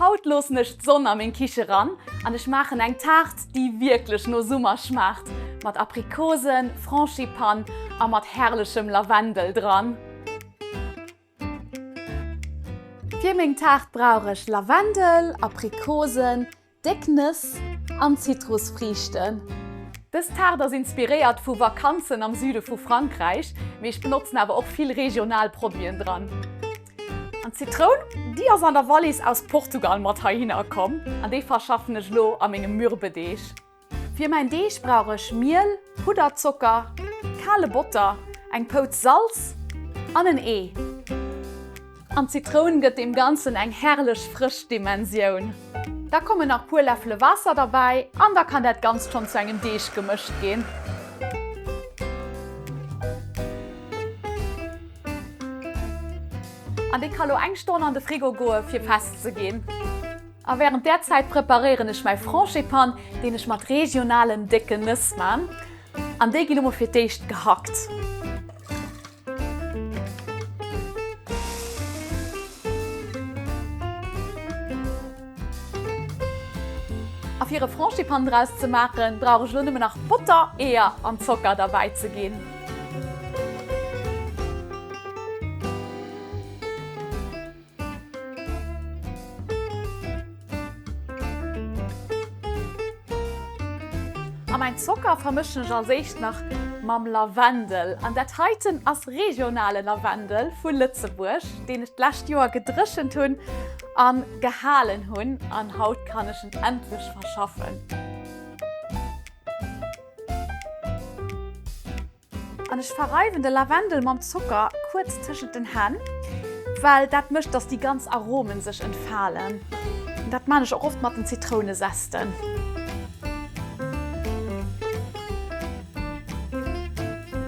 Haut loossen ech d'Sonn a meng Kiche ran an ech maachen eng Taart, déi wierklech no Summer schmaacht, mat Aprikosen, Frangipane a mat herrlechem Lavendel dran. Fir meng Taart brauch ech Lavendel, Aprikosen, Déck Nëss an Zitrusfriichten. Dës Taart ass inspiréiert vu Vakanzen am Süde vu Frankräich, mee ech benotzen awer och vill regional Produiten dran. An d'Zitroun, déi ass an der Wallis aus Portugal mat heihinner komm an déi verschaffen ech elo a mengem Mürbedeeg. Fir mäin Deeg brauch ech Miel, Pudderzocker, kale Botter, eng Pouz Salz an en Ee. An d'Zitroun gëtt deem Ganzen eng herrlech frësch Dimensioun. Da kommen nach puer Läffele Waasser derbäi an da kann dat Ganzt schonn zu engem Deeg gemëscht ginn. An dee ka lo eng Stonn an de Frigo goe fir fest ze ginn. A wärend där Zäit preparéieren ech mäi Frangipane, deen ech mat regionalen décken Nëss man. An déi ginn emol fir d'éischt gehackt. A fir e Frangipane draus ze maachen, brauch ech elo nëmmen nach Botter, Eeër an Zocker derbäi ze ginn. A mäin Zocker vermëschen ech als éischt nach mam Lavendel. An dat heiten ass regionale Lavendel vu Lëtzebuerg, deen ech d'lescht Joer gedréchent hunn a gehalen hunn. An haut kann ech en endlech verschaffen. An ech verreiwen de Lavendel mam Zocker kuerz tëschent den Hänn, well dat mécht, dass déi ganz Aromen sech entfalen. Dat maan ech och oft mat den Zitrounezesten.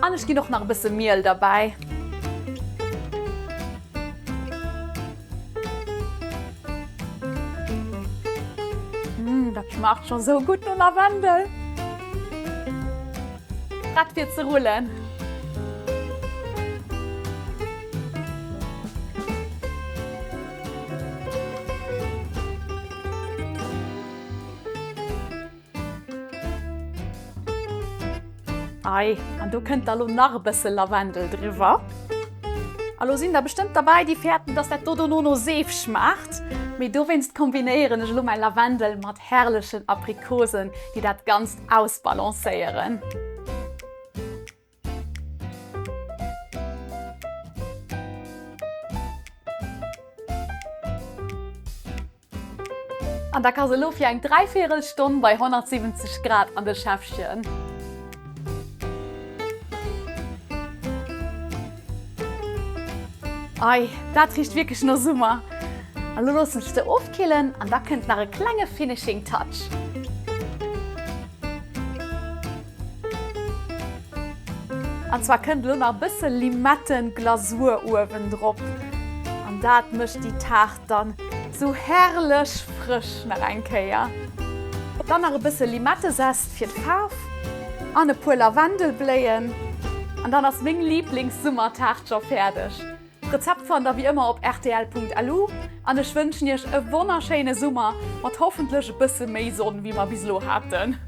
An ech ginn och nach e bësse Miel derbäi. Mmh, dat schmaacht scho sou gutt no Lavendel! Prett fir ze rullen. Ei, an do kënnt da lo nach e bësse Lavendel driwwer. A lo sinn der bestëmmt derbäi, déi fäerten, dass dat do dono no Seef schmaacht. Mee dowéinst kombinéieren ech elo mäi Lavendel mat herrlechen Aprikosen, déi dat Ganzt ausbalancéieren. An da ka se elo fir eng dräivéierel Stonn bei 170 Grad an de Schäffchen. Ei, dat richt wierklech no Summer. An elo loossen ech se ofkillen an da kënnt nach e klenge Finishing Touch. An zwar kënnt elo nach e bësse Limettenglasur uewen drop. An dat mécht déi Taart dann sou herrlech frësch nach eng Kéier. Dann nach e bësse Limettezest fir d'Faarf an e puer Lavendelbléien an dann ass meng Liiblingssummertaart scho fäerdeg. D'Rezept fannt der wéi ëmmer op rtl.lu an ech wënschen iech e wonnerschéine Summer mat hoffentlech e bësse méi Sonn wéi mer bis elo haten.